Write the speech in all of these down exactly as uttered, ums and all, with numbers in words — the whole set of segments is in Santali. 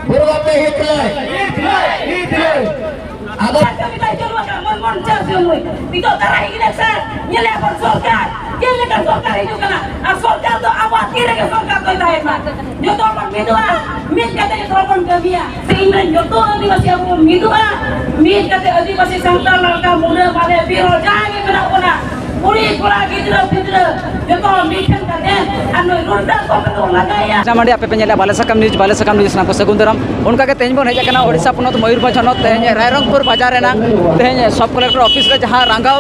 ᱵᱩᱨᱩ ᱵᱟᱯᱮ ᱦᱤᱛ ᱞᱮ᱾ ᱟᱫᱚ ᱠᱟᱹᱢᱤ ᱛᱟᱭ ᱪᱟᱹᱞᱩ ᱟᱠᱟᱱᱟ, ᱢᱚᱱ ᱢᱚᱱ ᱪᱟᱥ ᱡᱚᱢ ᱱᱩᱭ᱾ ᱱᱤᱛᱚᱜ ᱫᱟᱨᱟᱭ election ᱧᱮᱞᱮᱫ ᱵᱚᱱ ᱥᱚᱨᱠᱟᱨ, ᱪᱮᱫ ᱞᱮᱠᱟ ᱥᱚᱨᱠᱟᱨ ᱦᱤᱡᱩᱜ ᱠᱟᱱᱟ᱾ ᱟᱨ ᱥᱚᱨᱠᱟᱨ ᱫᱚ ᱟᱵᱚᱣᱟᱜ ᱛᱤ ᱨᱮᱜᱮ ᱥᱚᱨᱠᱟᱨ ᱫᱚᱭ ᱛᱟᱦᱮᱱ ᱢᱟ᱾ ᱡᱚᱛᱚ ᱦᱚᱲ ᱵᱚᱱ ᱢᱤᱫᱚᱜᱼᱟ, ᱢᱤᱫ ᱠᱟᱛᱮ ᱡᱚᱛᱚ ᱦᱚᱲ ᱵᱚᱱ ᱠᱟᱹᱢᱤᱭᱟ᱾ ᱥᱮ ᱤᱧ ᱨᱮᱱ ᱡᱚᱛᱚ ᱟᱹᱫᱤᱵᱟᱹᱥᱤ ᱟᱵᱚ ᱵᱚᱱ ᱢᱤᱫᱚᱜᱼᱟ, ᱢᱤᱫ ᱠᱟᱛᱮ ᱟᱹᱫᱤᱵᱟᱹᱥᱤ ᱥᱟᱱᱛᱟᱲ ᱞᱟᱲᱠᱟ ᱢᱩᱰᱟᱹ ᱢᱟᱞᱮ ᱵᱤᱨ ᱦᱚᱲ ᱡᱟᱦᱟᱸᱭ ᱜᱮ ᱢᱮᱱᱟᱜ ᱵᱚᱱᱟ, ᱠᱩᱲᱤ ᱠᱚᱲᱟ ᱜᱤᱫᱽᱨᱟᱹ ᱯᱤᱫᱽᱨᱟᱹ ᱡᱚᱛᱚ ᱦᱚᱲ ᱢᱤᱫ ᱴᱷᱮᱱ ᱠᱟᱛᱮ ᱟᱨ ᱱᱩᱭ ᱨᱩᱱᱰᱟᱹ ᱠᱚ ᱠᱚ ᱞᱟᱜᱟᱭᱟ᱾ ᱡᱟᱢᱟᱰᱤ ᱟᱯᱮ ᱯᱮ ᱧᱮᱞᱟ ᱵᱟᱞᱮ ᱥᱟᱠᱟᱢ ᱱᱤᱭᱩᱡᱽ, ᱵᱟᱞᱮ ᱥᱟᱠᱟᱢ ᱱᱤᱭᱩᱡᱽ ᱥᱟᱱᱟᱢ ᱠᱚ ᱥᱟᱹᱜᱩᱱ ᱫᱟᱨᱟᱢ᱾ ᱚᱱᱠᱟ ᱜᱮ ᱛᱮᱦᱮᱧ ᱵᱚᱱ ᱦᱮᱡ ᱟᱠᱟᱱᱟ ᱳᱰᱤᱥᱟ ᱯᱚᱱᱚᱛ ᱢᱚᱭᱩᱨᱵᱷᱚᱸᱡᱽ ᱦᱚᱱᱚᱛ, ᱛᱮᱦᱮᱧ ᱨᱟᱭᱨᱚᱝᱯᱩᱨ ᱵᱟᱡᱟᱨ ᱨᱮᱱᱟᱜ ᱛᱮᱦᱮᱧ ᱥᱟᱵ ᱠᱚᱞᱮᱠᱴᱚᱨ ᱚᱯᱷᱤᱥ ᱨᱮ ᱡᱟᱦᱟᱸ ᱨᱟᱸᱜᱟᱣ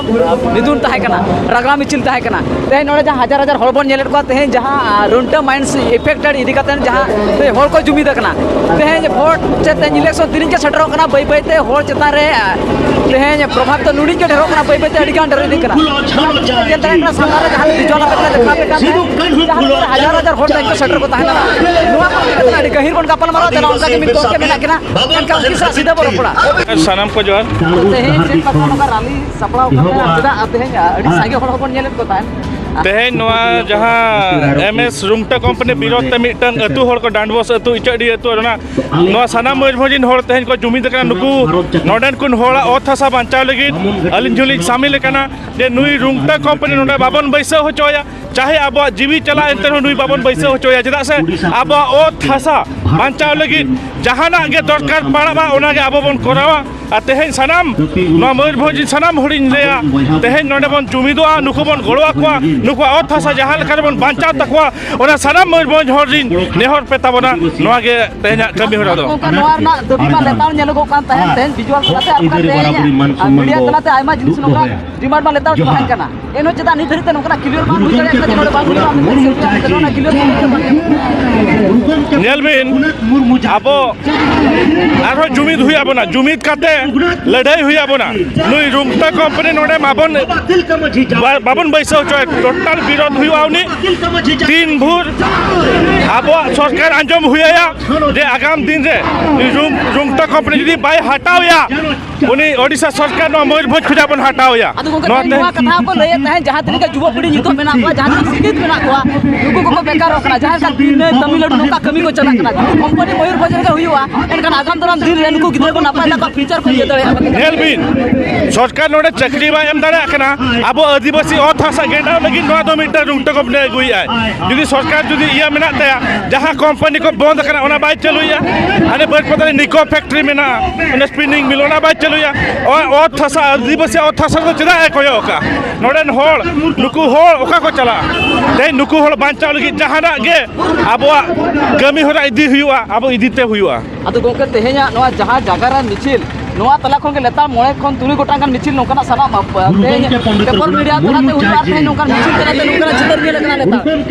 ᱢᱤᱫᱩᱱ ᱛᱟᱦᱮᱸ ᱠᱟᱱᱟ, ᱨᱟᱸᱜᱟᱣ ᱢᱤᱪᱷᱤᱞ ᱛᱟᱦᱮᱸ ᱠᱟᱱᱟ᱾ ᱛᱮᱦᱮᱧ ᱱᱚᱰᱮ ᱡᱟᱦᱟᱸ ᱦᱟᱡᱟᱨ ᱦᱟᱡᱟᱨ ᱦᱚᱲ ᱵᱚᱱ ᱧᱮᱞᱮᱫ ᱠᱚᱣᱟ, ᱛᱮᱦᱮᱧ ᱡᱟᱦᱟᱸ ᱨᱩᱱᱰᱟᱹ ᱢᱟᱭᱤᱱᱥ ᱤᱯᱷᱮᱠᱴᱮᱰ ᱤᱫᱤ ᱠᱟᱛᱮ ᱡᱟᱦᱟᱸ ᱛᱮᱦᱮᱧ ᱦᱚᱲ ᱠᱚ ᱡᱩᱢᱤᱫ ᱟᱠᱟᱱᱟ, ᱛᱮᱦᱮᱧ ᱵᱷᱳᱴ ᱪᱮ ᱛᱮᱦᱮᱧ ᱤᱞᱮᱠᱥᱚᱱ ᱛᱤᱨᱤᱧ ᱜᱮ ᱥᱮᱴᱮᱨᱚᱜ ᱠᱟᱱᱟ, ᱵᱟᱹᱭ ᱵᱟᱹᱭ ᱛᱮ ᱦᱚᱲ ᱪᱮᱛᱟᱱ ᱨᱮ ᱛᱮᱦᱮᱧ ᱯᱨᱚᱵᱷᱟᱵᱽ ᱫᱚ ᱱᱩᱱᱟᱹᱜ ᱜᱮ ᱰᱷᱮᱨᱚᱜ ᱠᱟᱱᱟ, ᱵᱟᱹᱭ ᱵᱟᱹᱭ ᱛᱮ ᱟᱹᱰᱤ ᱜᱟᱱ ᱰᱷᱮᱨ ᱤᱫᱤᱜ ᱠᱟᱱᱟ᱾ ᱚᱱᱟ ᱠᱚ ᱧᱮᱞ ᱫᱟᱲᱮᱭᱟᱜ ᱠᱟᱱᱟ, ᱥᱟᱢᱱᱟ ᱨᱮ ᱡᱟᱦᱟᱸ ᱵᱤᱡᱩᱣᱟᱞ ᱟᱯᱮ ᱯᱮ ᱫᱮᱠᱷᱟᱣ ᱯᱮ ᱠᱟᱱ ᱛᱟᱦᱮᱸᱫ, ᱡᱟᱦᱟᱸ ᱠᱚᱨᱮ ᱦᱟᱡᱟᱨ ᱦᱟᱡᱟᱨ ᱦᱚᱲ ᱛᱮᱦᱮᱧ ᱠᱚ ᱥᱮᱴᱮᱨ ᱠᱚ ᱛᱟᱦᱮᱱᱟ᱾ ᱱᱚᱣᱟ ᱠᱚ ᱤᱫᱤ ᱠᱟᱛᱮ ᱟᱹᱰᱤ ᱜᱟᱹᱦᱤᱨ ᱵᱚᱱ ᱜᱟᱯᱟᱞ ᱢᱟᱨᱟᱣ ᱛᱮ ᱱᱚᱝᱠᱟ ᱜᱮ ᱢᱤᱫ ᱜᱚᱢᱠᱮ ᱢᱮᱱᱟᱜ ᱠᱤᱱᱟ, ᱮᱱᱠᱷᱟᱱ ᱩᱱᱠᱤᱱ ᱥᱟᱶ ᱥᱤᱫᱷᱟᱹ ᱵᱚᱱ ᱨᱚᱯᱚᱲᱟ᱾ ᱥᱟᱱᱟᱢ ᱠᱚ ᱡᱚᱦᱟᱨ᱾ ᱛᱮᱦᱮᱧ ᱪᱮᱫ ᱞᱮᱠᱟ ᱱᱚᱝᱠᱟ ᱨᱟᱞᱤ ᱥᱟᱯᱲᱟᱣ ᱠᱟᱱᱟ, ᱪᱮᱫᱟᱜ ᱛᱮᱦᱮᱧ ᱟᱹᱰᱤ ᱥᱟᱸᱜᱮ ᱦᱚᱲ ᱦᱚᱸᱵᱚᱱ ᱧᱮᱞᱮᱫ ᱠᱚ ᱛᱟᱦᱮᱸᱫ? ᱛᱮᱦᱮᱧ ᱱᱚᱣᱟ ᱡᱟᱦᱟᱸ ᱮᱢ ᱮᱥ ᱨᱩᱝᱴᱟᱹ ᱠᱳᱢᱯᱟᱱᱤ ᱵᱤᱨᱳᱫᱷ ᱛᱮ ᱢᱤᱫᱴᱟᱝ ᱟᱹᱛᱩ ᱦᱚᱲ ᱠᱚ ᱰᱟᱸᱰᱵᱚᱥ ᱟᱹᱛᱩ, ᱤᱪᱟᱹᱰᱤ ᱟᱹᱛᱩ, ᱚᱱᱟ, ᱱᱚᱣᱟ ᱥᱟᱱᱟᱢ ᱢᱚᱭᱩᱨᱵᱷᱚᱸᱡᱽ ᱨᱮᱱ ᱦᱚᱲ ᱛᱮᱦᱮᱧ ᱠᱚ ᱡᱩᱢᱤᱫ ᱟᱠᱟᱱᱟ᱾ ᱱᱩᱠᱩ ᱱᱚᱰᱮᱱ ᱠᱚ ᱦᱚᱲᱟᱜ ᱚᱛ ᱦᱟᱥᱟ ᱵᱟᱧᱪᱟᱣ ᱞᱟᱹᱜᱤᱫ ᱟᱹᱞᱤᱧ ᱦᱚᱸᱞᱤᱧ ᱥᱟᱢᱤᱞ ᱟᱠᱟᱱᱟ ᱡᱮ ᱱᱩᱭ ᱨᱩᱝᱴᱟᱹ ᱠᱳᱢᱯᱟᱱᱤ ᱱᱚᱰᱮ ᱵᱟᱵᱚᱱ ᱵᱟᱹᱭᱥᱟᱹᱣ ᱦᱚᱪᱚᱣᱟᱭᱟ᱾ ᱪᱟᱦᱮ ᱟᱵᱚᱣᱟᱜ ᱡᱤᱣᱤ ᱪᱟᱞᱟᱜ, ᱮᱱᱛᱮ ᱨᱮᱦᱚᱸ ᱱᱩᱭ ᱵᱟᱵᱚᱱ ᱵᱟᱹᱭᱥᱟᱹᱣ ᱦᱚᱪᱚᱭᱟ, ᱪᱮᱫᱟᱜ ᱥᱮ ᱟᱵᱚᱣᱟᱜ ᱚᱛ ᱦᱟᱥᱟ ᱵᱟᱧᱪᱟᱣ ᱞᱟᱹᱜᱤᱫ ᱡᱟᱦᱟᱱᱟᱜ ᱜᱮ ᱫᱚᱨᱠᱟᱨ ᱯᱟᱲᱟᱜᱼᱟ, ᱚᱱᱟᱜᱮ ᱟᱵᱚ ᱵᱚᱱ ᱠᱚᱨᱟᱣᱟ᱾ ᱟᱨ ᱛᱮᱦᱮᱧ ᱥᱟᱱᱟᱢ ᱱᱚᱣᱟ ᱢᱚᱭᱩᱨᱵᱷᱚᱸᱡᱽ ᱨᱮᱱ ᱥᱟᱱᱟᱢ ᱦᱚᱲᱤᱧ ᱞᱟᱹᱭᱟ, ᱛᱮᱦᱮᱧ ᱱᱚᱰᱮ ᱵᱚᱱ ᱡᱩᱢᱤᱫᱚᱜᱼᱟ, ᱱᱩᱠᱩ ᱵᱚᱱ ᱜᱚᱲᱚ ᱟᱠᱚᱣᱟ, ᱱᱩᱠᱩᱣᱟᱜ ᱚᱛ ᱦᱟᱥᱟ ᱡᱟᱦᱟᱸ ᱞᱮᱠᱟ ᱨᱮᱵᱚᱱ ᱵᱟᱧᱪᱟᱣ ᱛᱟᱠᱚᱣᱟ, ᱚᱱᱟ ᱥᱟᱱᱟᱢ ᱢᱚᱭᱩᱨᱵᱷᱚᱸᱡᱽ ᱦᱚᱲ ᱨᱤᱱ ᱱᱮᱦᱚᱨ ᱯᱮ ᱛᱟᱵᱚᱱᱟ᱾ ᱱᱚᱣᱟ ᱜᱮ ᱛᱮᱦᱮᱧᱟᱜ ᱠᱟᱹᱢᱤ ᱦᱚᱨᱟ ᱫᱚ᱾ ᱜᱚᱢᱠᱮ, ᱱᱚᱣᱟ ᱨᱮᱱᱟᱜ ᱫᱟᱹᱵᱤ ᱢᱟ ᱞᱮᱛᱟᱲ ᱧᱮᱞᱚᱜᱚᱜ ᱠᱟᱱ ᱛᱟᱦᱮᱸᱫ, ᱛᱮᱦᱮᱧ ᱵᱷᱤᱡᱩᱣᱟᱞ ᱛᱟᱞᱟᱛᱮ ᱟᱨ ᱚᱱᱠᱟ ᱛᱮᱦᱮᱧ ᱢᱤᱰᱤᱭᱟ ᱛᱟᱞᱟᱛᱮ ᱟᱭᱢᱟ ᱡᱤᱱᱤᱥ ᱱᱚᱝᱠᱟ ᱰᱤᱢᱟᱱᱰ ᱢᱟ ᱞᱮᱛᱟᱲ ᱜᱮ ᱛᱟᱦᱮᱸ ᱠᱟᱱᱟ᱾ ᱮᱱᱦᱚᱸ ᱪᱮᱫᱟᱜ ᱱᱤᱛ ᱫᱷᱟᱹᱨᱤᱡ ᱛᱮ ᱱᱚᱝᱠᱟᱱᱟᱜ ᱠᱞᱤᱭᱟᱨ ᱵᱟᱝ ᱦᱩᱭ ᱫᱟᱲᱮᱭᱟᱜ ᱠᱟᱱᱟ ᱡᱮ ᱱᱚᱰᱮ ᱵᱟᱝ ᱦᱩᱭᱩᱜᱼᱟ ᱢᱮᱱᱛᱮ ᱥᱮ ᱦᱩᱭᱩᱜᱼᱟ ᱢᱮᱱᱛᱮ ᱱᱚᱣᱟ ᱠᱞᱤᱭᱟᱨ ᱵᱟᱝ ᱧᱮᱞᱚᱜ ᱠᱟᱱᱟ? ᱧᱮᱞ ᱵᱤᱱ, ᱟᱵᱚ ᱟᱨᱦᱚᱸ ᱡᱩᱢᱤᱫ ᱦᱩᱭ ᱟᱵᱚᱱᱟ, ᱡᱩᱢᱤᱫ ᱠᱟᱛᱮ ᱞᱟᱹᱲᱦᱟᱹᱭ ᱦᱩᱭ ᱟᱵᱚᱱᱟ᱾ ᱱᱩᱭ ᱨᱩᱝᱴᱟᱹ ᱠᱳᱢᱯᱟᱱᱤ ᱱᱚᱰᱮ ᱢᱟᱵᱚᱱ ᱵᱟ-, ᱵᱟᱵᱚᱱ ᱵᱟᱹᱭᱥᱟᱹᱣ ᱦᱚᱪᱚᱭᱟ, ᱴᱳᱴᱟᱞ ᱵᱤᱨᱳᱫᱷ ᱦᱩᱭᱩᱜᱼᱟ᱾ ᱩᱱᱤ ᱛᱤᱱ ᱵᱷᱳᱨ ᱟᱵᱚᱣᱟᱜ ᱥᱚᱨᱠᱟᱨ ᱟᱸᱡᱚᱢ ᱦᱩᱭ ᱟᱭᱟ ᱡᱮ ᱟᱜᱟᱢ ᱫᱤᱱ ᱨᱮ ᱱᱩᱭ ᱨᱩᱝ-, ᱨᱩᱝᱴᱟᱹ ᱠᱳᱢᱯᱟᱱᱤ ᱡᱩᱫᱤ ᱵᱟᱭ ᱦᱟᱴᱟᱣ ᱮᱭᱟ, ᱩᱱᱤ ᱳᱰᱤᱥᱟ ᱥᱚᱨᱠᱟᱨ ᱱᱚᱣᱟ ᱢᱚᱭᱩᱨᱵᱷᱚᱸᱡᱽ ᱠᱷᱚᱱᱟᱜ ᱵᱚᱱ ᱦᱟᱴᱟᱣ ᱮᱭᱟ᱾ ᱟᱫᱚ ᱜᱚᱢᱠᱮ, ᱱᱚᱣᱟ ᱛᱮᱦᱮᱧ ᱛᱮ ᱱᱚᱣᱟ ᱠᱟᱛᱷᱟ ᱦᱚᱸᱠᱚ ᱞᱟᱹᱭᱮᱫ ᱛᱟᱦᱮᱸᱫ, ᱡᱟᱦᱟᱸ ᱛᱤᱱᱟᱹᱜ ᱜᱮ ᱡᱩᱣᱟᱹ ᱯᱤᱲᱦᱤ ᱱᱤᱛᱚᱜ ᱢᱮᱱᱟᱜ ᱠᱚᱣᱟ, ᱡᱟᱦᱟᱸ ᱛᱤᱱᱟᱹᱜ ᱥᱤᱠᱷᱤᱛ ᱢᱮᱱᱟᱜ ᱠᱚᱣᱟ, ᱱᱩᱠᱩ ᱠᱚᱠᱚ ᱵᱮᱠᱟᱨᱚᱜ ᱠᱟᱱᱟ᱾ ᱡᱟᱦᱟᱸ ᱞᱮᱠᱟ ᱪᱮᱱᱱᱟᱭ, ᱛᱟᱢᱤᱞᱱᱟᱲᱩ ᱱᱚᱝᱠᱟ ᱠᱟᱹᱢᱤ ᱠᱚ ᱪᱟᱞᱟᱜ ᱠᱟᱱᱟ᱾ ᱡᱩᱫᱤ ᱠᱳᱢᱯᱟᱱᱤ ᱢᱚᱭᱩᱨᱵᱷᱚᱸᱡᱽ ᱨᱮᱜᱮ ᱦᱩᱭᱩᱜᱼᱟ, ᱮᱱᱠᱷᱟᱱ ᱟᱜᱟᱢ ᱫᱟᱨᱟᱢ ᱫᱤᱱ ᱨᱮ ᱱᱩᱠᱩ ᱜᱤᱫᱽᱨᱟᱹ ᱠᱚ ᱱᱟᱯᱟᱭ ᱛᱟᱠᱚ ᱯᱷᱤᱭᱩᱪᱟᱨ ᱠᱚ ᱤᱭᱟᱹ ᱫᱟᱲᱮᱭᱟᱜᱼᱟ᱾ ᱧᱮᱞ ᱵᱤᱱ, ᱥᱚᱨᱠᱟᱨ ᱱᱚᱰᱮ ᱪᱟᱹᱠᱨᱤ ᱵᱟᱭ ᱮᱢ ᱫᱟᱲᱮᱭᱟᱜ ᱠᱟᱱᱟ᱾ ᱟᱵᱚ ᱟᱹᱫᱤᱵᱟᱹᱥᱤ ᱚᱛ ᱦᱟᱥᱟ ᱜᱮᱸᱰᱟᱣ ᱞᱟᱹᱜᱤᱫ ᱱᱚᱣᱟ ᱫᱚ ᱢᱤᱫᱴᱟᱝ ᱨᱩᱝᱴᱟᱹ ᱠᱚ ᱟᱹᱜᱩᱭᱮᱫᱼᱟ᱾ ᱡᱩᱫᱤ ᱥᱚᱨᱠᱟᱨ ᱡᱩᱫᱤ ᱤᱭᱟᱹ ᱢᱮᱱᱟᱜ ᱛᱟᱭᱟ, ᱡᱟᱦᱟᱸ ᱠᱳᱢᱯᱟᱱᱤ ᱠᱚ ᱵᱚᱱᱫ ᱟᱠᱟᱱᱟ, ᱚᱱᱟ ᱵᱟᱭ ᱪᱟᱹᱞᱩᱭᱟ᱾ ᱦᱟᱱᱮ ᱵᱟᱹᱨᱯᱟᱫᱟ ᱨᱮ ᱱᱤᱠᱳ ᱯᱷᱮᱠᱴᱨᱤ ᱢᱮᱱᱟᱜᱼᱟ, ᱚᱱᱟ ᱥᱯᱤᱱᱤᱝ ᱢᱤᱞ, ᱚᱱᱟ ᱵᱟᱭ ᱪᱟᱹᱞᱩᱭᱟ᱾ ᱚ-, ᱚᱛ ᱦᱟᱥᱟ, ᱟᱹᱫᱤᱵᱟᱹᱥᱤ ᱚᱛ ᱦᱟᱥᱟ ᱫᱚ ᱪᱮᱫᱟᱜ ᱮ ᱠᱚᱭᱚᱜ ᱟᱠᱟᱫᱼᱟ? ᱱᱚᱰᱮᱱ ᱦᱚᱲ, ᱱᱩᱠᱩ ᱦᱚᱲ ᱚᱠᱟ ᱠᱚ ᱪᱟᱞᱟᱜᱼᱟ? ᱛᱮᱦᱮᱧ ᱱᱩᱠᱩ ᱦᱚᱲ ᱵᱟᱧᱪᱟᱣ ᱞᱟᱹᱜᱤᱫ ᱡᱟᱦᱟᱱᱟᱜ ᱜᱮ ᱟᱵᱚᱣᱟᱜ ᱠᱟᱹᱢᱤ ᱦᱚᱨᱟ ᱤᱫᱤ ᱦᱩᱭᱩᱜᱼᱟ, ᱟᱵᱚ ᱤᱫᱤ ᱛᱮ ᱦᱩᱭᱩᱜᱼᱟ᱾ ᱟᱫᱚ ᱜᱚᱢᱠᱮ, ᱛᱮᱦᱮᱧᱟᱜ ᱱᱚᱣᱟ ᱡᱟᱦᱟᱸ ᱡᱟᱜᱟᱨᱟᱢ ᱢᱤᱪᱷᱤᱞ, ᱱᱚᱣᱟ ᱛᱟᱞᱟ ᱠᱷᱚᱱ ᱜᱮ ᱞᱮᱛᱟᱲ ᱢᱚᱬᱮ ᱠᱷᱚᱱ ᱛᱩᱨᱩᱭ ᱜᱚᱴᱟᱝ ᱜᱟᱱ ᱢᱤᱪᱷᱤᱞ ᱱᱚᱝᱠᱟᱱᱟᱜ ᱥᱟᱱᱟᱢ ᱟᱯ-, ᱛᱮᱦᱮᱧ ᱯᱮᱯᱟᱨ ᱢᱤᱰᱤᱭᱟ ᱛᱟᱞᱟᱛᱮ ᱦᱩᱭᱩᱜᱼᱟ, ᱛᱮᱦᱮᱧ ᱱᱚᱝᱠᱟᱱ ᱢᱤᱪᱷᱤᱞ ᱛᱟᱞᱟᱛᱮ ᱱᱚᱝᱠᱟᱱᱟᱜ ᱪᱤᱛᱟᱹᱨ ᱧᱮᱞ ᱟᱠᱟᱱᱟ ᱞᱮᱛᱟᱲ᱾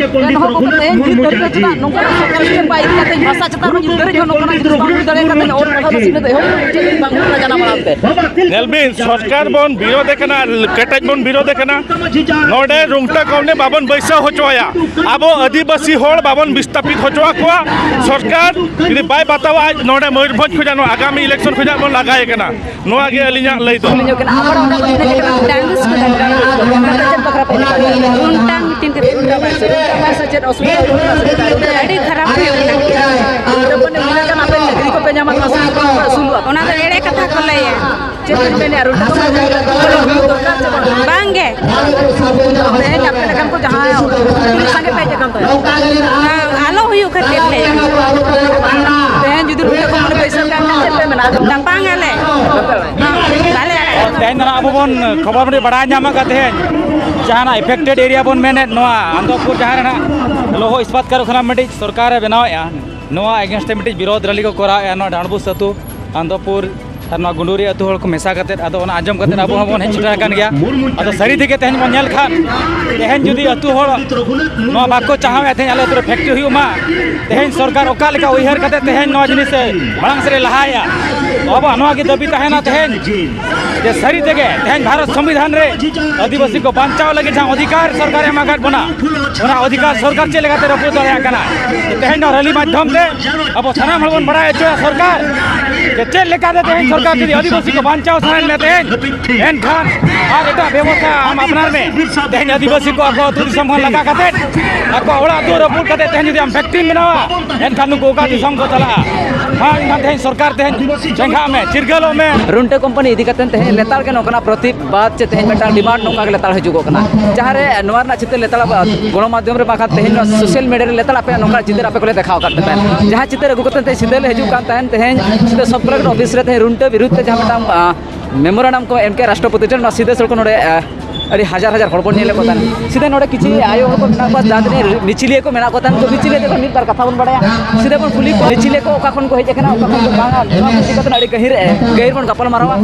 ᱮᱱᱦᱚᱸ ᱜᱚᱢᱠᱮ, ᱛᱮᱦᱮᱧ ᱱᱤᱛ ᱫᱷᱟᱹᱵᱤᱡ ᱦᱚᱸ ᱪᱮᱫᱟᱜ ᱱᱚᱝᱠᱟᱱᱟᱜ ᱥᱚᱨᱠᱟᱨ ᱥᱴᱮᱯ ᱵᱟᱭ ᱤᱫᱤ ᱠᱟᱛᱮ ᱵᱷᱟᱥᱟ ᱪᱮᱛᱟᱱ ᱨᱮ ᱱᱤᱛ ᱫᱷᱟᱹᱵᱤᱡ ᱦᱚᱸ ᱱᱚᱝᱠᱟᱱᱟᱜ ᱡᱤᱱᱤᱥ ᱵᱟᱝ ᱦᱩᱭ ᱫᱟᱲᱮ ᱠᱟᱛᱮ ᱚᱞ ᱯᱟᱲᱦᱟᱣ ᱫᱚ ᱥᱤᱠᱷᱱᱟᱹᱛ ᱮᱦᱚᱵ ᱪᱮᱫ ᱵᱟᱝ ᱦᱩᱭ ᱠᱟᱱᱟ ᱡᱟᱱᱟᱢ ᱟᱲᱟᱝ ᱛᱮ᱾ ᱧᱮᱞ ᱵᱤᱱ, ᱥᱚᱨᱠᱟᱨ ᱵᱚᱱ ᱵᱤᱨᱳᱫᱷ ᱮ ᱠᱟᱱᱟ, ᱠᱮᱴᱮᱡ ᱵᱚᱱ ᱵᱤᱨᱳᱫᱷ ᱮ ᱠᱟᱱᱟ᱾ ᱱᱚᱰᱮ ᱨᱩᱝᱴᱟᱹ ᱠᱚᱢᱱᱤ ᱵᱟᱵᱚᱱ ᱵᱟᱹᱭᱥᱟᱹᱣ ᱦᱚᱪᱚ ᱟᱭᱟ᱾ ᱟᱵᱚ ᱟᱹᱫᱤᱵᱟᱹᱥᱤ ᱦᱚᱲ ᱵᱟᱵᱚᱱ ᱵᱤᱥᱛᱟᱯᱤᱛ ᱦᱚᱪᱚ ᱟᱠᱚᱣᱟ᱾ ᱥᱚᱨᱠᱟᱨ ᱡᱩᱫᱤ ᱵᱟᱭ ᱵᱟᱛᱟᱣᱟ, ᱟᱡ ᱱᱚᱰᱮ ᱢᱚᱭᱩᱨᱵᱷᱚᱸᱡᱽ ᱠᱷᱚᱱᱟᱜ ᱱᱚᱣᱟ ᱟᱜᱟᱢᱤ ᱤᱞᱮᱠᱥᱚᱱ ᱠᱷᱚᱱᱟᱜ ᱵᱚᱱ ᱞᱟᱜᱟᱭᱮ ᱠᱟᱱᱟ᱾ ᱱᱚᱣᱟ ᱜᱮ ᱟᱹᱞᱤᱧᱟᱜ ᱞᱟᱹᱭ ᱫᱚ᱾ ᱰᱟᱝᱜᱩᱥ ᱠᱚ ᱛᱟᱦᱮᱸ ᱠᱟᱱᱟ, ᱟᱫᱚ ᱚᱱᱟ ᱫᱚ ᱪᱮᱫ ᱵᱟᱠᱷᱨᱟ ᱯᱮ ᱮᱱᱮᱡ ᱠᱟᱱᱟ? ᱨᱩᱝᱴᱟᱹ ᱢᱤᱴᱤᱝ ᱠᱷᱟᱹᱛᱤᱨ᱾ ᱨᱩᱝᱴᱟᱹ ᱵᱟᱭ ᱥᱮ ᱪᱮᱫ ᱚᱥᱩᱵᱤᱫᱷᱟ ᱦᱩᱭᱩᱜ ᱠᱟᱱᱟ? ᱟᱹᱰᱤ ᱠᱷᱟᱨᱟᱯ ᱦᱩᱭᱩᱜ ᱠᱟᱱᱟ᱾ ᱟᱫᱚ ᱢᱟᱱᱮ ᱩᱱᱟᱹᱜ ᱜᱟᱱ ᱟᱯᱮ ᱪᱟᱹᱠᱨᱤ ᱠᱚᱯᱮ ᱧᱟᱢᱟ, ᱱᱚᱣᱟ ᱥᱩᱵᱤᱫᱷᱟ ᱠᱚᱯᱮ ᱟᱹᱥᱩᱞᱚᱜᱼᱟ? ᱚᱱᱟ ᱫᱚ ᱮᱲᱮ ᱠᱟᱛᱷᱟ ᱠᱚ ᱞᱟᱹᱭᱟ᱾ ᱪᱮᱫ ᱵᱮᱱ ᱢᱮᱱᱮᱫᱼᱟ, ᱨᱩᱝᱴᱟᱹ ᱥᱚᱢᱟᱡᱽ ᱨᱮ ᱦᱩᱭᱩᱜ ᱫᱚᱨᱠᱟᱨ ᱥᱮ ᱵᱟᱝ? ᱵᱟᱝ ᱜᱮ᱾ ᱛᱮᱦᱮᱧ ᱟᱯᱮ ᱞᱮᱠᱟᱱ ᱠᱚ ᱡᱟᱦᱟᱸᱭ ᱥᱟᱸᱜᱮ ᱯᱮ ᱦᱮᱡ ᱟᱠᱟᱱ ᱛᱟᱦᱮᱸᱫ᱾ ᱟᱞᱚ ᱦᱩᱭᱩᱜ ᱠᱷᱟᱹᱛᱤᱨ ᱞᱮ᱾ ᱛᱮᱦᱮᱧ ᱡᱩᱫᱤ ᱨᱩᱝᱴᱟᱹ ᱠᱚ ᱢᱟᱱᱮ ᱯᱚᱭᱥᱟ ᱯᱮ ᱮᱢ ᱠᱷᱟᱱ ᱪᱮᱫ ᱯᱮ ᱢᱮᱱᱟ? ᱛᱟᱯᱟᱝ ᱟᱞᱮ᱾ ᱵᱟᱞᱮ ᱟᱲᱟᱜᱟ᱾ ᱛᱮᱦᱮᱧ ᱫᱚ ᱱᱟᱜ ᱟᱵᱚ ᱵᱚᱱ ᱠᱷᱚᱵᱚᱨ ᱵᱚᱱ ᱵᱟᱲᱟᱭ ᱧᱟᱢ ᱟᱠᱟᱫ ᱛᱮᱦᱮᱧ ᱡᱟᱦᱟᱱᱟᱜ ᱮᱯᱷᱮᱠᱴᱮᱰ ᱮᱨᱤᱭᱟ ᱵᱚᱱ ᱢᱮᱱᱮᱫ ᱱᱚᱣᱟ ᱟᱱᱫᱚᱯᱩᱨ, ᱡᱟᱦᱟᱸ ᱨᱮ ᱱᱟᱜ ᱞᱳᱦᱳ ᱤᱥᱯᱟᱛ ᱠᱟᱨᱠᱷᱟᱱᱟ ᱢᱤᱫᱴᱤᱡ ᱥᱚᱨᱠᱟᱨᱮ ᱵᱮᱱᱟᱣᱮᱫᱼᱟ, ᱱᱚᱣᱟ ᱮᱜᱮᱱᱥᱴ ᱛᱮ ᱢᱤᱫᱴᱤᱡ ᱵᱤᱨᱳᱫᱷ ᱨᱮᱞᱤ ᱠᱚ ᱠᱚᱨᱟᱣᱮᱫᱼᱟ ᱱᱚᱣᱟ ᱰᱟᱸᱰᱵᱩᱥ ᱟᱹᱛᱩ, ᱟᱱᱫᱚᱯᱩᱨ ᱟᱨ ᱱᱚᱣᱟ ᱜᱩᱸᱰᱩᱨᱤ ᱟᱹᱛᱩ ᱦᱚᱲ ᱠᱚ ᱢᱮᱥᱟ ᱠᱟᱛᱮᱫ, ᱟᱫᱚ ᱚᱱᱟ ᱟᱸᱡᱚᱢ ᱠᱟᱛᱮᱫ ᱟᱵᱚ ᱦᱚᱸᱵᱚᱱ ᱦᱮᱡ ᱥᱮᱴᱮᱨ ᱟᱠᱟᱱ ᱜᱮᱭᱟ᱾ ᱟᱫᱚ ᱥᱟᱹᱨᱤ ᱛᱮᱜᱮ ᱛᱮᱦᱮᱧ ᱵᱚᱱ ᱧᱮᱞ ᱠᱷᱟᱱ, ᱛᱮᱦᱮᱧ ᱡᱩᱫᱤ ᱟᱹᱛᱩ ᱦᱚᱲ ᱱᱚᱣᱟ ᱵᱟᱠᱚ ᱪᱟᱦᱟᱣᱮᱫᱼᱟ ᱛᱮᱦᱮᱧ ᱟᱞᱮ ᱟᱹᱛᱩ ᱨᱮ ᱯᱷᱮᱠᱴᱨᱤ ᱦᱩᱭᱩᱜ ᱢᱟ, ᱛᱮᱦᱮᱧ ᱥᱚᱨᱠᱟᱨ ᱚᱠᱟ ᱞᱮᱠᱟ ᱩᱭᱦᱟᱹᱨ ᱠᱟᱛᱮᱫ ᱛᱮᱦᱮᱧ ᱱᱚᱣᱟ ᱡᱤᱱᱤᱥ ᱮ ᱢᱟᱲᱟᱝ ᱥᱮᱫ ᱮ ᱞᱟᱦᱟᱭᱮᱫᱼᱟ? ᱟᱵᱚᱣᱟᱜ ᱱᱚᱣᱟ ᱜᱮ ᱫᱟᱹᱵᱤ ᱛᱟᱦᱮᱱᱟ ᱛᱮᱦᱮᱧ ᱡᱮ ᱥᱟᱹᱨᱤ ᱛᱮᱜᱮ ᱛᱮᱦᱮᱧ ᱵᱷᱟᱨᱚᱛ ᱥᱚᱝᱵᱤᱫᱷᱟᱱ ᱨᱮ ᱟᱹᱫᱤᱵᱟᱹᱥᱤ ᱠᱚ ᱵᱟᱧᱪᱟᱣ ᱞᱟᱹᱜᱤᱫ ᱡᱟᱦᱟᱸ ᱚᱫᱷᱤᱠᱟᱨ ᱥᱚᱨᱠᱟᱨ ᱮᱢ ᱟᱠᱟᱫ ᱵᱚᱱᱟ, ᱚᱱᱟ ᱚᱫᱷᱤᱠᱟᱨ ᱥᱚᱨᱠᱟᱨ ᱪᱮᱫ ᱞᱮᱠᱟᱛᱮ ᱨᱟᱹᱯᱩᱫ ᱫᱟᱲᱮᱭᱟᱜ ᱠᱟᱱᱟ? ᱛᱮᱦᱮᱧ ᱱᱚᱣᱟ ᱨᱮᱞᱤ ᱢᱟᱫᱽᱫᱷᱚᱢ ᱛᱮ ᱟᱵᱚ ᱥᱟᱱᱟᱢ ᱦᱚᱲ ᱵᱚᱱ ᱵᱟᱲᱟᱭ ᱦᱚᱪᱚᱭᱟ ᱥᱚᱨᱠᱟᱨ ᱡᱮ ᱪᱮᱫ ᱞᱮᱠᱟᱛᱮ ᱛᱮᱦᱮᱧ ᱥᱚᱨᱠᱟᱨ ᱡᱩᱫᱤ ᱟᱹᱫᱤᱵᱟᱹᱥᱤ ᱠᱚ ᱵᱟᱧᱪᱟᱣ ᱥᱟᱱᱟᱭᱮᱫ ᱢᱮᱭᱟ ᱛᱮᱦᱮᱧ, ᱮᱱᱠᱷᱟᱱ ᱟᱨ ᱮᱴᱟᱜ ᱵᱮᱵᱚᱥᱛᱷᱟ ᱟᱢ ᱟᱯᱱᱟᱨ ᱢᱮ᱾ ᱛᱮᱦᱮᱧ ᱟᱹᱫᱤᱵᱟᱹᱥᱤ ᱠᱚ ᱟᱠᱚ ᱟᱹᱛᱩ ᱫᱤᱥᱚᱢ ᱠᱷᱚᱱ ᱞᱟᱜᱟ ᱠᱟᱛᱮ, ᱟᱠᱚ ᱚᱲᱟᱜ ᱫᱩᱣᱟᱹᱨ ᱨᱟᱹᱯᱩᱫ ᱠᱟᱛᱮ ᱛᱮᱦᱮᱧ ᱡᱩᱫᱤ ᱟᱢ factory ᱵᱮᱱᱟᱣᱟ, ᱮᱱᱠᱷᱟᱱ ᱱᱩᱠᱩ ᱚᱠᱟ ᱫᱤᱥᱚᱢ ᱠᱚ ᱪᱟᱞᱟᱜᱼᱟ? ᱢᱟ ᱮᱱᱠᱷᱟᱱ ᱛᱮᱦᱮᱧ ᱥᱚᱨᱠᱟᱨ ᱛᱮᱦᱮᱧ ᱪᱮᱸᱜᱷᱟᱜ ᱢᱮ, ᱪᱤᱨᱜᱟᱹᱞᱚᱜ ᱢᱮ᱾ ᱨᱩᱱᱴᱟᱹ ᱠᱳᱢᱯᱟᱱᱤ ᱤᱫᱤ ᱠᱟᱛᱮ ᱛᱮᱦᱮᱧ ᱞᱮᱛᱟᱲ ᱜᱮ ᱱᱚᱝᱠᱟᱱᱟᱜ ᱯᱨᱚᱛᱤᱵᱟᱫ ᱪᱮ ᱛᱮᱦᱮᱧ ᱢᱤᱫᱴᱟᱝ demand ᱱᱚᱝᱠᱟ ᱜᱮ ᱞᱮᱛᱟᱲ ᱦᱤᱡᱩᱜᱚᱜ ᱠᱟᱱᱟ, ᱡᱟᱦᱟᱸ ᱨᱮ ᱱᱚᱣᱟ ᱨᱮᱱᱟᱜ ᱪᱤᱛᱟᱹᱨ ᱞᱮᱛᱟᱲ ᱜᱚᱬᱚᱢᱟᱫᱽᱫᱷᱚᱢ ᱨᱮ ᱵᱟᱝᱠᱷᱟᱱ ᱛᱮᱦᱮᱧ ᱱᱚᱣᱟ social media ᱨᱮ ᱞᱮᱛᱟᱲ ᱟᱯᱮᱭᱟᱜ ᱱᱚᱝᱠᱟ ᱪᱤᱛᱟᱹᱨ ᱟᱯᱮ ᱠᱚᱞᱮ ᱫᱮᱠᱷᱟᱣ ᱟᱠᱟᱫ ᱯᱮ ᱛᱟᱦᱮᱸᱫ᱾ ᱡᱟᱦᱟᱸ ᱪᱤᱛᱟᱹᱨ ᱟᱹᱜᱩ ᱠᱟᱛᱮ ᱛᱮᱦᱮᱧ ᱥᱤᱫᱟᱹ ᱞᱮ ᱦᱤᱡᱩᱜ ᱠᱟᱱ ᱛᱟᱦᱮᱸᱫ, ᱛᱮᱦᱮᱧ ᱥᱤᱫᱟᱹ sub collector office ᱨᱮ ᱛᱮᱦᱮᱧ ᱨᱩᱱᱴᱟᱹ ᱵᱤᱨᱩᱫᱷ ᱛᱮ ᱡᱟᱦᱟᱸ ᱢᱤᱫᱴᱟᱝ, ᱟ, memorandum ᱠᱚ ᱮᱢ ᱠᱮᱫ ᱨᱟᱥᱴᱨᱚᱯᱚᱛᱤ ᱴᱷᱮᱱ, ᱱᱚᱣᱟ ᱥᱤᱫᱟᱹ ᱥᱚᱲᱠᱚ ᱱᱚᱰᱮ, ᱟ, ᱟᱹᱰᱤ ᱦᱟᱡᱟᱨ ᱦᱟᱡᱟᱨ ᱦᱚᱲ ᱵᱚᱱ ᱧᱮᱞᱮᱫ ᱠᱚ ᱛᱟᱦᱮᱸᱫ᱾ ᱥᱤᱫᱟᱹ ᱱᱚᱰᱮ ᱠᱤᱪᱷᱩ ᱟᱭᱳ ᱦᱚᱲ ᱠᱚ ᱢᱮᱱᱟᱜ ᱠᱚᱣᱟ, ᱡᱟᱦᱟᱸ ᱛᱤᱱᱟᱹᱜ ᱢᱤᱪᱷᱤᱞᱤᱭᱟᱹ ᱠᱚ ᱢᱮᱱᱟᱜ ᱠᱚ ᱛᱟᱦᱮᱸᱫ, ᱛᱚ ᱢᱤᱪᱷᱤᱞᱤᱭᱟᱹ ᱛᱮᱠᱚ ᱢᱤᱫ ᱵᱟᱨ ᱠᱟᱛᱷᱟ ᱵᱚᱱ ᱵᱟᱲᱟᱭᱟ᱾ ᱥᱤᱫᱟᱹ ᱵᱚᱱ ᱠᱩᱞᱤ ᱠᱚᱣᱟ, ᱢᱤᱪᱷᱤᱞᱤᱭᱟᱹ ᱠᱚ ᱚᱠᱟ ᱠᱷᱚᱱ ᱠᱚ ᱦᱮᱡ ᱟᱠᱟᱱᱟ, ᱚᱠᱟ ᱠᱷᱚᱱ ᱠᱚ ᱵᱟᱝᱟ, ᱱᱚᱣᱟ ᱠᱚ ᱤᱫᱤ ᱠᱟᱛᱮ ᱟᱹᱰᱤ ᱜᱟᱹᱦᱤᱨ, ᱜᱟᱹᱦᱤᱨ ᱵᱚᱱ ᱜᱟᱯᱟᱞ ᱢᱟᱨᱟᱣᱟ᱾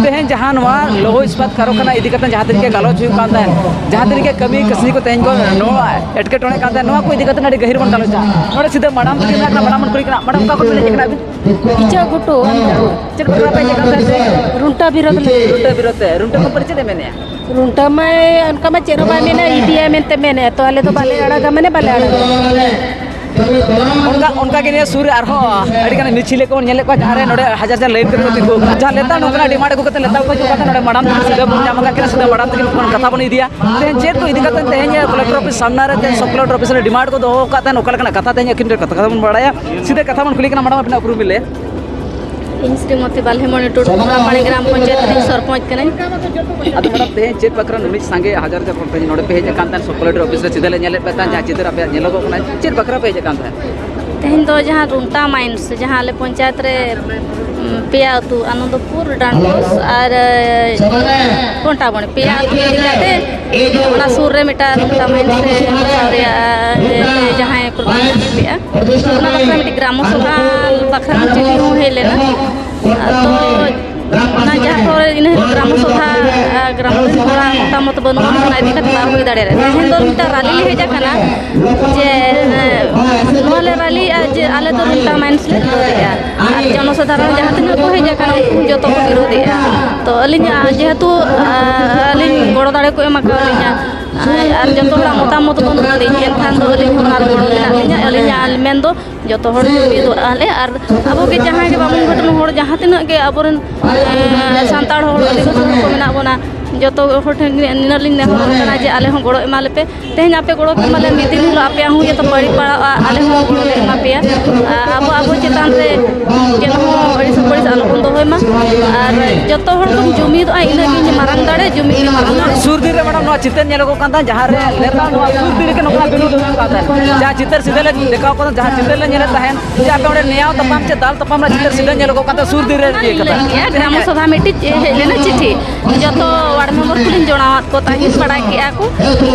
ᱛᱮᱦᱮᱧ ᱡᱟᱦᱟᱸ ᱱᱚᱣᱟ ᱞᱳᱦᱚ ᱤᱥᱯᱟᱛ ᱠᱟᱨᱠᱷᱟᱱᱟ ᱤᱫᱤ ᱠᱟᱛᱮ ᱡᱟᱦᱟᱸ ᱛᱤᱱᱟᱹᱜ ᱜᱮ ᱜᱟᱞᱚᱪ ᱦᱩᱭᱩᱜ ᱠᱟᱱ ᱛᱟᱦᱮᱸᱫ, ᱡᱟᱦᱟᱸ ᱛᱤᱱᱟᱹᱜ ᱜᱮ ᱠᱟᱹᱢᱤ ᱠᱟᱹᱥᱱᱤ ᱠᱚ ᱛᱮᱦᱮᱧ ᱠᱚ ᱱᱚᱣᱟ ᱮᱴᱠᱮᱴᱚᱬᱮ ᱠᱟᱱ ᱛᱟᱦᱮᱸᱫ, ᱱᱚᱣᱟ ᱠᱚ ᱤᱫᱤ ᱠᱟᱛᱮ ᱟᱹᱰᱤ ᱜᱟᱹᱦᱤᱨ ᱵᱚᱱ ᱜᱟᱞᱚᱪᱟ᱾ ᱱᱚᱰᱮ ᱥᱤᱫᱟᱹ ᱢᱟᱰᱟᱢ ᱛᱟᱹᱠᱤᱱ ᱢᱮᱱᱟᱜ ᱠᱤᱱᱟ, ᱢᱟᱰᱟᱢ ᱚᱠᱟ ᱠᱷᱚᱱ ᱵᱮᱱ ᱦᱮᱡ ᱟᱠᱟᱱᱟ ᱟᱹᱵᱤᱱ? ᱤᱪᱟᱹᱜ ᱜᱷᱩᱴᱩ, ᱚᱱᱛᱮ᱾ ᱪᱮᱫ ᱵᱟᱠᱷᱨᱟ ᱯᱮ ᱦᱮᱡ ᱟᱠᱟᱱ ᱛᱟᱦᱮᱸᱫ? ᱨᱩᱱᱴᱟ ᱵᱤᱨᱳᱫᱷ ᱞᱟᱹᱜᱤᱫ᱾ ᱨᱩᱱᱴᱟ ᱵᱤᱨᱳᱫᱷ ᱛᱮ? ᱨᱩᱱᱴᱟ ᱠᱳᱢᱯᱟᱱᱤ ᱪᱮᱫ ᱮ ᱢᱮᱱᱮᱜᱼᱟ? ᱨᱩᱱᱴᱟ ᱢᱟᱭ ᱚᱱᱠᱟ ᱢᱟ ᱪᱮᱫ ᱦᱚᱸ ᱵᱟᱭ ᱢᱮᱱᱟ, ᱤᱫᱤᱭᱟᱭ ᱢᱮᱱᱛᱮ ᱢᱮᱱᱮᱜᱼᱟ, ᱛᱚ ᱟᱞᱮ ᱫᱚ ᱵᱟᱞᱮ ᱟᱲᱟᱜᱟ, ᱢᱟᱱᱮ ᱵᱟᱞᱮ ᱟᱲᱟᱜᱟ᱾ ᱚᱱᱠᱟ, ᱚᱱᱠᱟ ᱜᱮ ᱱᱤᱭᱟᱹ ᱥᱩᱨ ᱨᱮ ᱟᱨᱦᱚᱸ ᱟᱹᱰᱤ ᱜᱟᱱ ᱢᱤᱪᱷᱤᱞ ᱠᱚ ᱧᱮᱞᱮᱫ ᱠᱚᱣᱟ, ᱡᱟᱦᱟᱸ ᱨᱮ ᱱᱚᱰᱮ ᱦᱟᱡᱟᱨ ᱦᱟᱡᱟᱨ line ᱠᱚᱨᱮ ᱠᱚ ᱛᱤᱸᱜᱩ ᱟᱠᱟᱱᱟ᱾ ᱡᱟᱦᱟᱸ ᱞᱮᱛᱟᱲ ᱱᱚᱝᱠᱟᱱᱟᱜ demand ᱟᱹᱜᱩ ᱠᱟᱛᱮ ᱞᱮᱛᱟᱲ ᱠᱚ ᱦᱤᱡᱩᱜ ᱠᱟᱱ ᱛᱟᱦᱮᱸ, ᱱᱚᱰᱮ ᱢᱟᱰᱟᱢ ᱛᱟᱹᱠᱤᱱ ᱥᱤᱫᱟᱹ ᱵᱚᱱ ᱧᱟᱢ ᱟᱠᱟᱫ ᱠᱤᱱᱟ, ᱥᱤᱫᱟᱹ ᱢᱟᱰᱟᱢ ᱛᱟᱹᱠᱤᱱ ᱠᱷᱚᱱ ᱠᱟᱛᱷᱟ ᱵᱚᱱ ᱤᱫᱤᱭᱟ᱾ ᱛᱮᱦᱮᱧ ᱪᱮᱫ ᱠᱚ ᱤᱫᱤ ᱠᱟᱛᱮ ᱛᱮᱦᱮᱧ collector office ᱥᱟᱢᱱᱟ ᱨᱮ, ᱛᱮᱦᱮᱧ sub collector office ᱨᱮ demand ᱠᱚ ᱫᱚᱦᱚ ᱟᱠᱟᱫ ᱛᱟᱦᱮᱸ, ᱚᱠᱟ ᱞᱮᱠᱟᱱᱟᱜ ᱠᱟᱛᱷᱟ ᱛᱮᱦᱮᱧ ᱟᱹᱠᱤᱱ ᱴᱷᱮᱱ ᱠᱟᱛᱷᱟ ᱵᱚᱱ ᱵᱟᱲᱟᱭᱟ᱾ ᱥᱤᱫᱟᱹ ᱠᱟᱛᱷᱟ ᱵᱚᱱ ᱠᱩᱞᱤ ᱠᱟᱱᱟ, ᱢᱟᱰᱟᱢ ᱟᱹᱵᱤᱱᱟᱜ ᱩᱯᱨᱩᱢ ᱵᱤᱱ ᱞᱟᱹᱭᱟ? ᱤᱧ ᱥᱨᱤᱢᱚᱛᱤ ᱵᱟᱞᱦᱮᱢᱚᱬᱤ ᱴᱩᱰᱩ, ᱜᱚᱲᱟᱢᱟᱲᱤ ᱜᱨᱟᱢ ᱯᱚᱧᱪᱟᱭᱮᱛ ᱨᱤᱱ ᱥᱚᱨᱯᱚᱧᱪ ᱠᱟᱹᱱᱟᱹᱧ᱾ ᱟᱫᱚ ᱢᱮᱰᱟᱢ, ᱛᱮᱦᱮᱧ ᱪᱮᱫ ᱵᱟᱠᱷᱨᱟ ᱱᱩᱱᱟᱹᱜ ᱥᱟᱸᱜᱮ ᱦᱟᱡᱟᱨ ᱦᱟᱡᱟᱨ ᱦᱚᱲ ᱛᱮᱦᱮᱧ ᱱᱚᱰᱮ ᱯᱮ ᱦᱮᱡ ᱟᱠᱟᱱ ᱛᱟᱦᱮᱸᱫ? ᱥᱚᱵ ᱠᱚᱞᱮᱡᱽ ᱨᱮ ᱚᱯᱷᱤᱥ ᱨᱮ ᱥᱤᱫᱷᱟᱹ ᱞᱮ ᱧᱮᱞᱮᱫ ᱯᱮ ᱛᱟᱦᱮᱸᱫ, ᱡᱟᱦᱟᱸ ᱪᱤᱛᱟᱹᱨ ᱟᱯᱮᱭᱟᱜ ᱧᱮᱞᱚᱜᱚᱜ ᱠᱟᱱᱟ, ᱪᱮᱫ ᱵᱟᱠᱷᱨᱟ ᱯᱮ ᱦᱮᱡ ᱟᱠᱟᱱ ᱛᱟᱦᱮᱸᱫ? ᱛᱮᱦᱮᱧ ᱫᱚ ᱡᱟᱦᱟᱸ ᱨᱩᱱᱴᱟ ᱢᱟᱭᱤᱱᱥ, ᱡᱟᱦᱟᱸ ᱟᱞᱮ ᱯᱚᱧᱪᱟᱭᱮᱛ ᱨᱮ, ᱩᱸ, ᱯᱮᱭᱟ ᱟᱹᱛᱩ, ᱟᱱᱚᱱᱫᱚᱯᱩᱨ, ᱰᱟᱱᱰᱵᱳᱥ ᱟᱨ, ᱮ, ᱠᱚᱱᱴᱟᱵᱚᱱᱤ, ᱯᱮᱭᱟ ᱟᱹᱛᱩ ᱤᱫᱤ ᱠᱟᱛᱮ ᱚᱱᱟ ᱥᱩᱨ ᱨᱮ ᱢᱤᱫᱴᱟᱝ ᱨᱩᱱᱴᱟ ᱢᱟᱭᱤᱱᱥ ᱨᱮ ᱦᱟᱛᱟᱣ ᱨᱮᱭᱟᱜ, ᱮ, ᱡᱟᱦᱟᱸᱭ ᱠᱚ ᱞᱮᱫᱼᱟ᱾ ᱚᱱᱟ ᱵᱟᱠᱷᱨᱟ ᱢᱤᱫᱴᱤᱡ ᱜᱨᱟᱢᱚ ᱥᱚᱵᱷᱟ ᱵᱟᱠᱷᱨᱟ ᱦᱚᱸ ᱪᱤᱴᱷᱤ ᱦᱚᱸ ᱦᱮᱡ ᱞᱮᱱᱟ᱾ ᱟᱫᱚ ᱚᱱᱟ ᱡᱟᱦᱟᱸ ᱠᱚᱨᱮ ᱤᱱᱟᱹ ᱦᱤᱞᱳᱜ ᱜᱨᱟᱢᱚ ᱥᱚᱵᱷᱟ, ᱟᱨ ᱜᱨᱟᱢᱚ ᱨᱮᱱ ᱦᱚᱲᱟᱜ ᱢᱚᱛᱟᱢᱚᱛ ᱵᱟᱹᱱᱩᱜᱼᱟ, ᱚᱱᱟ ᱤᱫᱤ ᱠᱟᱛᱮ ᱵᱟᱝ ᱦᱩᱭ ᱫᱟᱲᱮᱭᱟᱜᱼᱟ᱾ ᱛᱮᱦᱮᱧ ᱫᱚ ᱢᱤᱫᱴᱟᱝ ᱨᱟᱞᱤ ᱞᱮ ᱦᱮᱡ ᱟᱠᱟᱱᱟ ᱡᱮ, ᱮ, ᱱᱚᱣᱟ ᱞᱮ ᱨᱟᱞᱤᱜᱼᱟ ᱡᱮ ᱟᱞᱮ ᱫᱚ ᱨᱩᱱᱴᱟ ᱢᱟᱭᱤᱱᱥ ᱞᱮ ᱵᱤᱨᱳᱫᱷᱮᱜᱼᱟ᱾ ᱟᱨ ᱡᱚᱱᱚᱥᱟᱫᱷᱟᱨᱚᱱ ᱡᱟᱦᱟᱸ ᱛᱤᱱᱟᱹᱜ ᱠᱚ ᱦᱮᱡ ᱟᱠᱟᱱᱟ, ᱩᱱᱠᱩ ᱦᱚᱸ ᱡᱚᱛᱚ ᱠᱚ ᱵᱤᱨᱳᱫᱷᱮᱜᱼᱟ᱾ ᱛᱚ ᱟᱹᱞᱤᱧᱟᱜ ᱡᱮᱦᱮᱛᱩ, ᱟ, ᱟᱹᱞᱤᱧ ᱜᱚᱲᱚ ᱫᱟᱲᱮ ᱠᱚ ᱮᱢ ᱟᱠᱟᱫ ᱞᱤᱧᱟ, ᱟᱨ ᱡᱚᱛᱚ ᱦᱚᱲᱟᱜ ᱢᱚᱛᱟᱢᱚᱛ ᱵᱟᱹᱱᱩᱜ ᱛᱟᱹᱞᱤᱧ, ᱮᱱᱠᱷᱟᱱ ᱫᱚ ᱟᱹᱞᱤᱧ ᱦᱚᱸ ᱚᱱᱟ ᱨᱮ ᱜᱚᱲᱚ ᱢᱮᱱᱟᱜ ᱞᱤᱧᱟ᱾ ᱟᱹᱞᱤᱧᱟᱜ ᱢᱮᱱᱫᱚ ᱡᱚᱛᱚ ᱦᱚᱲ ᱡᱩᱢᱤᱫᱚᱜ ᱟᱞᱮ, ᱟᱨ ᱟᱵᱚ ᱜᱮ ᱡᱟᱦᱟᱸᱭ ᱜᱮ ᱵᱟᱵᱚᱱ ᱜᱷᱚᱴᱚᱱ ᱦᱚᱲ, ᱡᱟᱦᱟᱸ ᱛᱤᱱᱟᱹᱜ ᱜᱮ ᱟᱵᱚᱨᱮᱱ, ᱮᱸ, ᱥᱟᱱᱛᱟᱲ ᱦᱚᱲ ᱟᱹᱫᱤᱵᱟᱹᱥᱤ ᱦᱚᱲ ᱠᱚ ᱢᱮᱱᱟᱜ ᱵᱚᱱᱟ, ᱡᱚᱛᱚ ᱦᱚᱲ ᱴᱷᱮᱱ ᱜᱮ ᱱᱤᱱᱟᱹᱜ ᱞᱤᱧ ᱱᱮᱦᱚᱨᱚᱜ ᱠᱟᱱᱟ ᱡᱮ ᱟᱞᱮ ᱦᱚᱸ ᱜᱚᱲᱚ ᱮᱢᱟ ᱞᱮᱯᱮ᱾ ᱛᱮᱦᱮᱧ ᱟᱯᱮ ᱜᱚᱲᱚ ᱠᱚ ᱮᱢᱟ ᱞᱮᱭᱟ, ᱢᱤᱫ ᱫᱤᱱ ᱦᱤᱞᱳᱜ ᱟᱯᱮᱭᱟᱜ ᱦᱚᱸ ᱡᱚᱛᱚ ᱵᱟᱹᱲᱤᱡ ᱯᱟᱲᱟᱜᱼᱟ, ᱟᱞᱮ ᱦᱚᱸ ᱜᱚᱲᱚ ᱞᱮ ᱮᱢᱟ ᱯᱮᱭᱟ᱾ ᱟᱨ ᱟᱵᱚ, ᱟᱵᱚ ᱪᱮᱛᱟᱱ ᱨᱮ ᱡᱮᱱᱚ ᱟᱹᱲᱤᱥ ᱵᱟᱹᱲᱤᱥ ᱟᱞᱚ ᱵᱚᱱ ᱫᱚᱦᱚᱭ ᱢᱟ, ᱟᱨ ᱡᱚᱛᱚ ᱦᱚᱲ ᱵᱚᱱ ᱡᱩᱢᱤᱫᱚᱜᱼᱟ, ᱤᱱᱟᱹᱜᱮ ᱢᱟᱨᱟᱝ ᱫᱟᱲᱮ, ᱡᱩᱢᱤᱫ ᱜᱮ ᱢᱟᱨᱟᱝ ᱫᱟᱲᱮ᱾ ᱥᱩᱨ ᱫᱤᱱ ᱨᱮ ᱢᱮᱰᱟᱢ ᱱᱚᱣᱟ ᱪᱤᱛᱟᱹᱨ ᱧᱮᱞᱚᱜᱚᱜ ᱠᱟᱱ ᱛᱟᱦᱮᱸᱫ, ᱡᱟᱦᱟᱸ ᱨᱮ ᱞᱮᱛᱟᱲ ᱱᱚᱣᱟ ᱥᱩᱨ ᱫᱤᱱ ᱨᱮᱜᱮ ᱱᱚᱝᱠᱟᱱᱟᱜ ᱵᱤᱱᱤᱰ ᱦᱩᱭᱩᱜ ᱠᱟᱱ ᱛᱟᱦᱮᱸᱫ, ᱡᱟᱦᱟᱸ ᱪᱤᱛᱟᱹᱨ ᱥᱤᱫᱷᱟᱹ ᱞᱮ ᱫᱮᱠᱷᱟᱣ ᱠᱟᱫᱟ, ᱡᱟᱦᱟᱸ ᱪᱤᱛᱟᱹᱨ ᱞᱮ ᱧᱮᱞᱮᱫ ᱛᱟᱦᱮᱸᱫ ᱡᱮ ᱟᱯᱮ ᱚᱸᱰᱮ ᱱᱮᱭᱟᱣ ᱛᱟᱯᱟᱢ ᱪᱮ ᱫᱟᱞ ᱛᱟᱯᱟᱢ ᱨᱮᱱᱟᱜ ᱪᱤᱛᱟᱹᱨ ᱥᱤᱫᱷᱟᱹ ᱧᱮᱞᱚᱜᱚᱜ ᱠᱟᱱ ᱛᱟᱦᱮᱸᱫ ᱥᱩᱨ ᱫᱤᱱ ᱨᱮ ᱤᱭᱟᱹ ᱠᱟᱛᱮ᱾ ᱜᱮᱭᱟ, ᱜᱨᱟᱢᱚ ᱥᱚᱵᱷᱟ ᱢᱤᱫᱴᱤᱡ ᱦᱮᱡ ᱞᱮᱱᱟ ᱪᱤᱴᱷᱤ, ᱡᱚᱛᱚ ᱣᱟᱨᱰ ᱢᱮᱢᱵᱟᱨ ᱠᱚᱞᱤᱧ ᱡᱚᱲᱟᱣᱟᱫ ᱠᱚ ᱛᱟᱦᱮᱸᱫ, ᱵᱟᱲᱟᱭ ᱠᱮᱜᱼᱟ ᱠᱚ,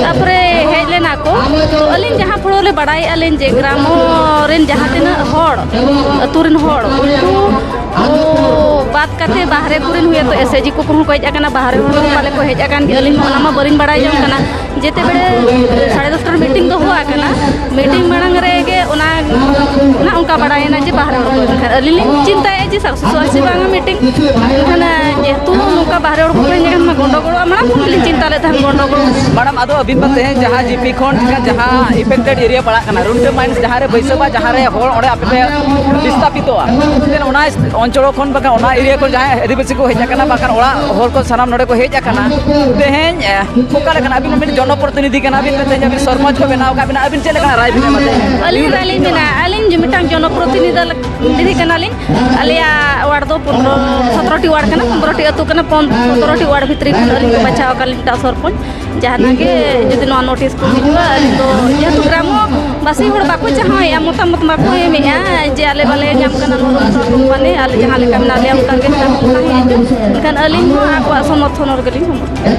ᱛᱟᱨᱯᱚᱨᱮ ᱦᱮᱡ ᱞᱮᱱᱟ ᱠᱚ᱾ ᱛᱚ ᱟᱹᱞᱤᱧ ᱡᱟᱦᱟᱸ ᱯᱷᱚᱲᱚ ᱞᱮ ᱵᱟᱲᱟᱭᱮᱫᱼᱟ ᱞᱤᱧ ᱡᱮ ᱜᱨᱟᱢᱚ ᱨᱮᱱ ᱡᱟᱦᱟᱸ ᱛᱤᱱᱟᱹᱜ ᱦᱚᱲ, ᱟᱹᱛᱩ ᱨᱮᱱ ᱦᱚᱲ, ᱩᱱᱠᱩ ᱠᱚ ᱵᱟᱫ ᱠᱟᱛᱮ ᱵᱟᱦᱨᱮ ᱠᱚᱨᱮᱱ ᱦᱩᱭ ᱛᱚ ᱮᱥ ᱮᱪ ᱡᱤ ᱠᱚ ᱠᱚᱦᱚᱸ ᱠᱚ ᱦᱮᱡ ᱟᱠᱟᱱᱟ, ᱵᱟᱦᱨᱮ ᱦᱚᱲ ᱦᱚᱸ ᱯᱟᱞᱮ ᱠᱚ ᱦᱮᱡ ᱟᱠᱟᱱ ᱜᱮ, ᱟᱹᱞᱤᱧ ᱢᱟ ᱚᱱᱟ ᱢᱟ ᱵᱟᱹᱞᱤᱧ ᱵᱟᱲᱟᱭ ᱡᱚᱝ ᱠᱟᱱᱟ᱾ ᱡᱮᱛᱮ ᱵᱮᱲᱮ ᱥᱟᱲᱮ ᱫᱚᱥᱴᱟ ᱨᱮ ᱢᱤᱴᱤᱝ ᱫᱚᱦᱚ ᱟᱠᱟᱱᱟ, ᱢᱤᱴᱤᱝ ᱢᱟᱲᱟᱝ ᱨᱮᱜᱮ ᱚᱱᱟ, ᱚᱱᱟ ᱚᱱᱠᱟ ᱵᱟᱲᱟᱭᱮᱱᱟ ᱡᱮ ᱵᱟᱦᱨᱮ ᱦᱚᱲ ᱠᱚ, ᱮᱱᱠᱷᱟᱱ ᱟᱹᱞᱤᱧ ᱞᱤᱧ ᱪᱤᱱᱛᱟᱹᱭᱮᱫᱼᱟ ᱡᱮ ᱥᱟᱠᱥᱮᱥᱚᱜᱼᱟ ᱥᱮ ᱵᱟᱝᱟ ᱢᱤᱴᱤᱝ, ᱮᱱᱠᱷᱟᱱ ᱡᱮᱦᱮᱛᱩ ᱱᱚᱝᱠᱟ ᱵᱟᱦᱨᱮ ᱦᱚᱲ ᱠᱚ ᱦᱮᱡ ᱞᱮᱱᱠᱷᱟᱱ ᱢᱟ ᱜᱚᱱᱰᱚᱜᱳᱞᱚᱜᱼᱟ, ᱢᱟᱲᱟᱝ ᱠᱷᱚᱱ ᱜᱮᱞᱤᱧ ᱪᱤᱱᱛᱟᱹ ᱞᱮᱫ ᱛᱟᱦᱮᱸᱫ ᱜᱚᱱᱰᱚᱜᱳᱞ᱾ ᱢᱮᱰᱟᱢ, ᱟᱫᱚ ᱟᱹᱵᱤᱱ ᱢᱟ ᱛᱮᱦᱮᱧ ᱡᱟᱦᱟᱸ ᱡᱤᱯᱤ ᱠᱷᱚᱱ ᱡᱟᱦᱟᱸ ᱮᱯᱷᱮᱠᱴᱮᱰ ᱮᱨᱤᱭᱟ ᱯᱟᱲᱟᱜ ᱠᱟᱱᱟ, ᱨᱩᱱᱰᱟᱹ ᱢᱟᱭᱤᱱᱥ ᱡᱟᱦᱟᱸ ᱨᱮ ᱵᱟᱹᱭᱥᱟᱹᱣᱟ, ᱡᱟᱦᱟᱸ ᱨᱮ ᱦᱚᱲ ᱚᱸᱰᱮ ᱟᱯᱮ ᱯᱮ ᱵᱤᱥᱛᱟᱯᱤᱛᱚᱜᱼᱟ, ᱮᱱᱠᱷᱟᱱ ᱚᱱᱟ ᱚᱧᱪᱚᱞ ᱠᱷᱚᱱ ᱵᱟᱠᱷᱟᱱ ᱚᱱᱟ ᱮᱨᱤᱭᱟ ᱠᱷᱚᱱ ᱡᱟᱦᱟᱸᱭ ᱟᱹᱫᱤᱵᱟᱹᱥᱤ ᱠᱚ ᱦᱮᱡ ᱟᱠᱟᱱᱟ, ᱵᱟᱠᱷᱟᱱ ᱚᱲᱟᱜ ᱦᱚᱲ ᱠᱚ ᱥᱟᱱᱟᱢ ᱱᱚᱰᱮ ᱠᱚ ᱦᱮᱡ ᱟᱠᱟᱱᱟ, ᱛᱮᱦᱮᱧ, ᱮ, ᱚᱠᱟ ᱞᱮᱠᱟᱱᱟᱜ ᱟᱹᱵᱤᱱ ᱢᱤᱫ ᱡᱚᱱᱚᱯᱨᱚᱛᱤᱱᱤᱫᱷᱤ ᱠᱟᱱᱟ ᱵᱤᱱ, ᱛᱮᱦᱮᱧ ᱟᱹᱵᱤᱱ ᱥᱚᱨᱯᱚᱧᱪ ᱠᱚ ᱵᱮᱱᱟᱣ ᱟᱠᱟᱫ ᱵᱤᱱᱟ, ᱟᱹᱵᱤᱱ ᱪᱮᱫ ᱞᱮᱠᱟᱱᱟᱜ ᱨᱟᱭ ᱵᱤᱱ ᱮᱢᱟ ᱛᱮᱦᱮᱧ? ᱟᱹᱞᱤᱧ ᱨᱟᱭ ᱞᱤᱧ ᱢᱮᱱᱟ, ᱟᱹᱞᱤᱧ ᱡᱮ ᱢᱤᱫᱴᱟᱝ ᱡᱚᱱᱚᱯᱨᱚᱛᱤᱱᱤᱫᱷᱤ ᱞᱮᱠ-, ᱱᱤᱫᱷᱤ ᱠᱟᱱᱟᱞᱤᱧ᱾ ᱟᱞᱮᱭᱟᱜ ᱣᱟᱨᱰ ᱫᱚ ᱯᱚᱱᱨᱚ, ᱥᱚᱛᱨᱚ ᱴᱤ ᱣᱟᱨᱰ ᱠᱟᱱᱟ, ᱯᱚᱱᱨᱚ ᱴᱤ ᱟᱹᱛᱩ ᱠᱟᱱᱟ, ᱯᱚᱱ-, ᱥᱚᱛᱨᱚ ᱴᱤ ᱣᱟᱨᱰ ᱵᱷᱤᱛᱨᱤ ᱠᱷᱚᱱ ᱟᱹᱞᱤᱧ ᱠᱚ ᱵᱟᱪᱷᱟᱣ ᱟᱠᱟᱫ ᱞᱤᱧ ᱢᱤᱫᱴᱟᱝ ᱥᱚᱨᱯᱚᱧᱪ, ᱡᱟᱦᱟᱱᱟᱜ ᱜᱮ ᱡᱩᱫᱤ ᱱᱚᱣᱟ ᱱᱳᱴᱤᱥ ᱠᱚ ᱦᱤᱡᱩᱜᱼᱟ, ᱟᱹᱞᱤᱧ ᱫᱚ ᱡᱮᱦᱮᱛᱩ ᱜᱨᱟᱢᱚ ᱵᱟᱥᱤ ᱦᱚᱲ ᱵᱟᱠᱚ ᱪᱟᱦᱟᱣᱮᱫᱼᱟ, ᱢᱚᱛᱟᱢᱚᱛ ᱵᱟᱠᱚ ᱮᱢᱮᱫᱼᱟ ᱡᱮ ᱟᱞᱮ ᱵᱟᱞᱮ ᱧᱟᱢ ᱠᱟᱱᱟ ᱱᱚᱣᱟ ᱠᱳᱢᱯᱟᱱᱤ, ᱟᱞᱮ ᱡᱟᱦᱟᱸ ᱞᱮᱠᱟ ᱢᱮᱱᱟᱜ ᱞᱮᱭᱟ ᱚᱱᱠᱟ ᱜᱮ ᱛᱟᱦᱮᱸ ᱦᱚᱪᱚ᱾ ᱮᱱᱠᱷᱟᱱ ᱟᱹᱞᱤᱧ ᱦᱚᱸ ᱟᱠᱚᱣᱟᱜ ᱥᱚᱢᱚᱨᱛᱷᱚᱱ ᱨᱮᱜᱮ ᱞᱤᱧ ᱥᱚᱢᱚᱨᱛᱷᱚᱱ᱾